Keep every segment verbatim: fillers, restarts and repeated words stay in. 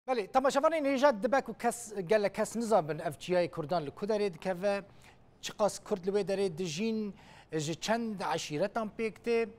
Belê, temaşevanên hêja dibe ku kes, gelek kes nizabin ev çiyayê Kurdan li ku derê dikeve, çiqas Kurd li wê derê dijîn, ji çend eşîretan pêk tê.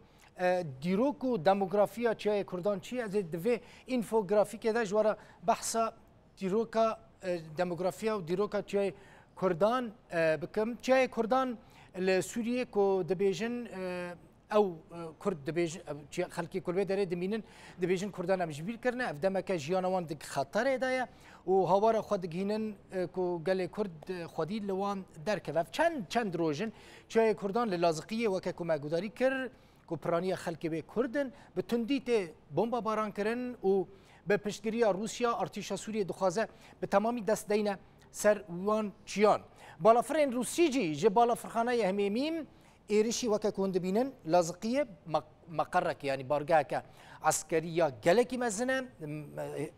E, dîrok û demografiya çiyayê Kurdan çi ye? Ez ê di vê înfografîkê de ji we re behsa dîroka, e, demografiya û dîroka çiyayê Kurdan, e, bikim. Çiyayê Kurdan li Sûriyê ku dibêjin, e, ew, e, Kurd dibêjin, ew, çi-, xelkê ku li wê derê dimînin, dibêjin Kurdan em ji bîr kirine, ev demeke jiyana wan di xeterê de ye û hawara xwe digihînin, e, ku gelê Kurd, e, xwedî li wan derkeve. Ev çend, çend roj in çiyayê Kurdan li Laziqiyê, weke ku me guhdarî kir, ku piraniya xelkê wê Kurd in, bi tundî tê bombabaran kirin û bi piştgiriya Rûsya, artêşa Sûriyê dixwaze bi temamî dest deyne ser wan çiyan. Balafirên Rûsî jî ji balafirxaneya Himêmîm êrişî, weke ku hûn dibînin, Laziqiyê me-, meqereke, yanî bargeheke eskerî ya gelekî mezin e. M-,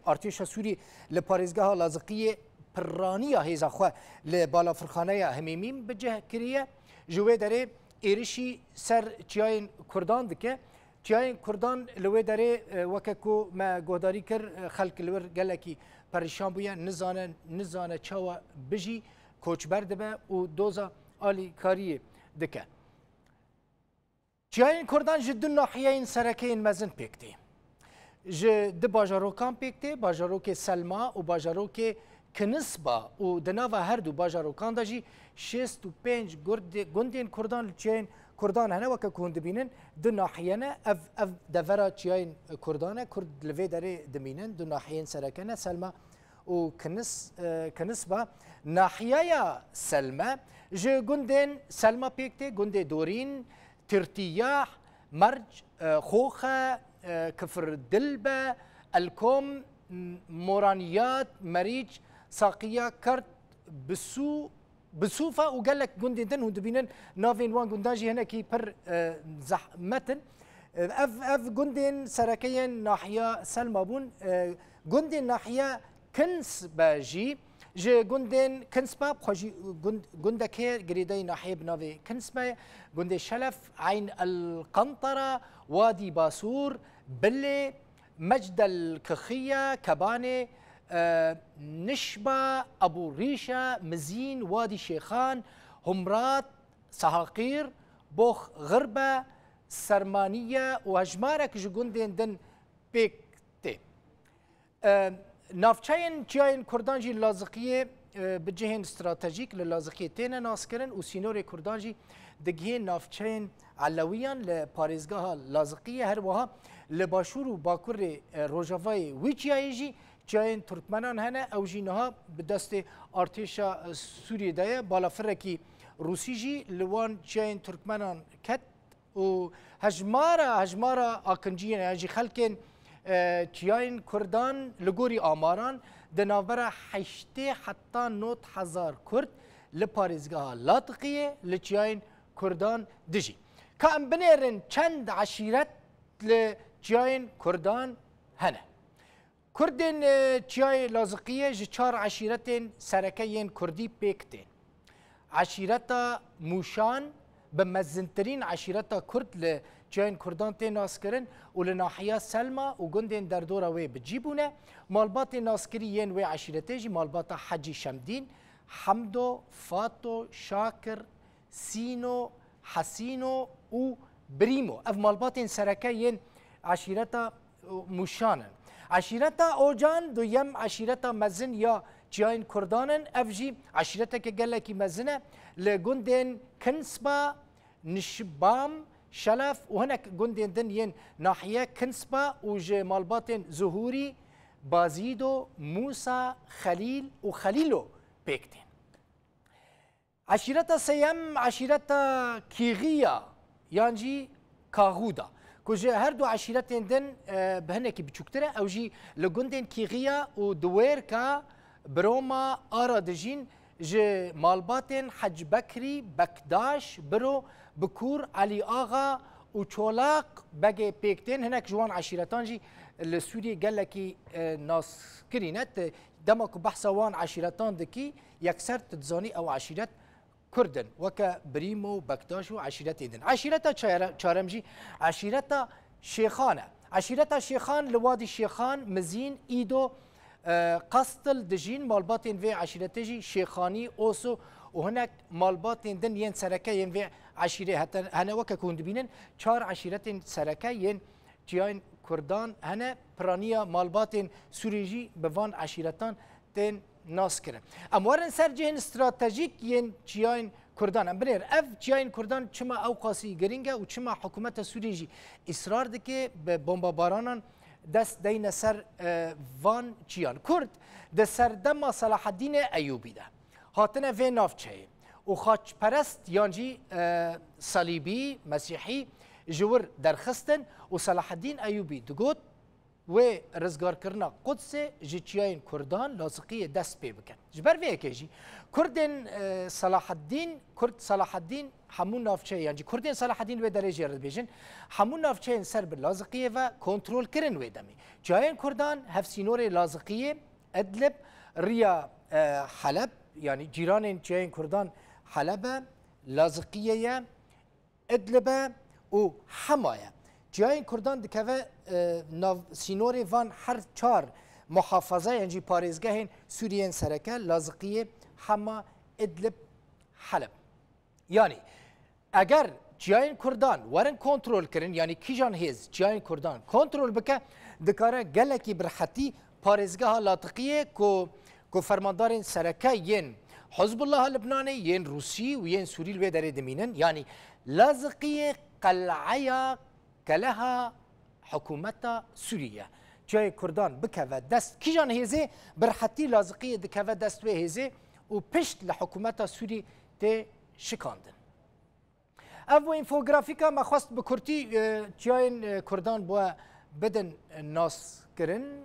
artêşa Sûrî li parêzgeha Laziqiyê piraniya hêza xwe li balafirxaneya Himêmîm bi cih kiriye. Ji wê derê êrişî ser çiyayên Kurdan dike. Çiyayên Kurdan li wê derê, e, weke ku me guhdarî kir, e, xelk li wir gelekî perîşan bûye, nizane, nizane çawa bijî, koçber dibe û doza alîkariyê dike. Çiyayên Kurdan ji du nahiyeyên sereke yên mezin pêk tê. Ji du bajarokan pêk tê, bajarokê Selma û bajarokê Kinisba û di nava her du bajarokan de jî şêst û pênc gurd-, gundên Kurdan li çiyayên Kurdan hene, weke ku hûn dibînin, du nahiye ne. Ev, ev devera çiyayên Kurdan e. Kurd li vê derê dimînin, du nahiyên sereke ne, Selma û Kinis-, e, Kinisba. Nahiyeya Selme ji gundên Selma pêk tê, gundê Dorîn, Tirtiyah, Merc, e, Xoxe, e, Kifir Dilbe, Elkom, m-, Moraniyat, Merîç, Saqiya, Kert, Bisû-, Bisûfa û gelek gundên din. Hûn dibînin navên wan gundan jî hinekî pir, e, zehmet in. E, ev, ev gundên sereke yên nahiya Selma bûn. E, gundên nahiya Kinsbe jî ji gundên Kinsbe, bi xwe jî gund-, gundekê girêdayî nahiyê bi navê Kinsbe ye. Gundê Şelef, Eyn el Qentara, Wadî Basûr, Bilê, Mecdel Kixiye, Kebanê, e, Nişba, Ebû Rîşe, Mizîn, Wadî Şêxan, Humrat, Sehaqîr, Box Xirbe, Sermaniye û hejmarek ji gundên din pêk tê. E, navçeyên çiyayên Kurdan jî li Laziqiyê, e, bi cihên stratejîk li Laziqiyê têne naskirin û sînorê Kurdan jî digihê navçeyên Elewiyan li parêzgeha Laziqiyê. Her wiha li başûr û bakurê, e, rojavayê wî çiyayê jî çiyayên Turkmenan hene. Ew jî niha bi destê artêşa, e, Sûriyê de ye. Balafirekî Rûsî jî li wan çiyayên Turkmenan ket. Û hejmara, hejmara akinciyên yan jî xelkên, e, çiyayên Kurdan li gorî amaran di navbera heştê heta nod hezar Kurd li parêzgeha Latiqiyê li çiyayên Kurdan dijî. Ka em binêrin çend eşîret li çiyayên Kurdan hene. Kurdên, e, çiyayê Laziqiyê ji çar eşîretên sereke yên kurdî pêk tên. Eşîreta Mûşan bi mezintirîn eşîreta kurd li çiyayên kurdan tê naskirin û li nahiya Selma û gundên derdora wê bi cî bûne. Malbatên naskirî yên wê eşîretê jî malbata Hecî Şemdîn, Hemdo, Fato, Şakir, Sîno, Hesîno û Birîmo. Ev malbatên sereke yên eşîreta, e, Mûşan in. Eşîreta Ocan duyem eşîreta mezin ya çiyayên Kurdan in. Ev jî eşîreteke gelekî mezin e. Li gundên Kinsba, Nişbam, Şelef û hinek gundên din yên nahiye Kinsba û ji malbatên Zuhûrî, Bazîdo, Mûsa, Xelîl û Xelîlo pêk tên. Eşîreta sêyem, eşîreta Kîxiya yan jî Kaxûda, ku ji her du eşîretên din, e, bi hinekî biçûktir e, ew jî li gundên Kîxiya û Diwêrka Biroma Ara dijîn, ji malbatên Hec Bekrî, Bekdaş, Biro, Bikur, Elî Axa û Çolaq Begê pêk tên. Hinek ji wan eşîretan jî li Sûriyê gelekî, e, naskirî ne. Ti Dema ku behsa wan eşîretan dikî, yekser tu dizanî ew eşîret Kurd in, weke Birîmo, Bektaş û eşîretên din. Eşîreta çare-, çarem jî eşîreta Şêxan e. Eşîreta Şêxan li Wadî Şêxan, Mizîn, Îdo, E, Qastil dijîn, malbatên vê eşîretê jî Şêxanî, Oso û hinek malbatên din yên sereke yên vê eşîrê hete-, hene. Weke ku hûn dibînin, çar eşîretên sereke yên çiyayên Kurdan hene. Piraniya malbatên Sûrî jî bi van eşîretan tên nas kirin. Em werin ser cihên stratejîk yên çiyayên Kurdan. Em binêr, ev çiyayên Kurdan çima ewqasî girîng e û çima hikûmeta Sûrî jî îsrar dike bi bombabaranan dest deyne ser, e, van çiyan? Kurd di serdema Selahaddînê Eyûbî de hatine vê navçeyê û xaçperest yan jî, e, salîbî, mesîhî ji wir derxistin û Selahaddîn Eyûbî digot, wê rizgarkirina Qudsê ji çiyayên Kurdan, Laziqiyê dest pê bikin. Ji ber vê yekê jî Kurdên, e, Selahaddîn, Kurd Selahaddîn hemû navçeyê, yan jî Kurdên Selahaddîn wê derê jê re dibêjin, hemû navçeyên ser bi Laziqiyê ve kontrol kirin wê demê. Çiyayên Kurdan hevsînorê Laziqiyê, Idlib, riya, e, Heleb, yanî cîranên çiyayên Kurdan Heleb e, Laziqiyê ye, Idlib e û Hema ye. Çiyayên Kurdan dikeve, e, nav sînorê van her çar muhafaza yan jî parêzgehên Sûriyên sereke, Laziqiyê, Hema, Idlib, Heleb. Yanî eger çiyayên Kurdan werin kontrol kirin, yanî kîjan hêz çiyayên Kurdan kontrol bike, dikare gelekî bi rehetî parêzgeha Laziqiyê ku, ku fermandarên sereke yên Hizbullaha Libnanê, yên Rûsî û yên Sûrî li wê derê dimînin, yanî Laziqiyê qel'eya keleha hikûmeta Sûrî ye. Çiyayê Kurdan bikeve dest kîjan hêzê, bi rehetî Laziqiyê dikeve dest wê hêzê û pişt li hikûmeta Sûrî tê şikandin. Ev bû înfografîka me xwest bi kurtî, e, çiyayên, e, Kurdan bi we bidin, e, nas kirin.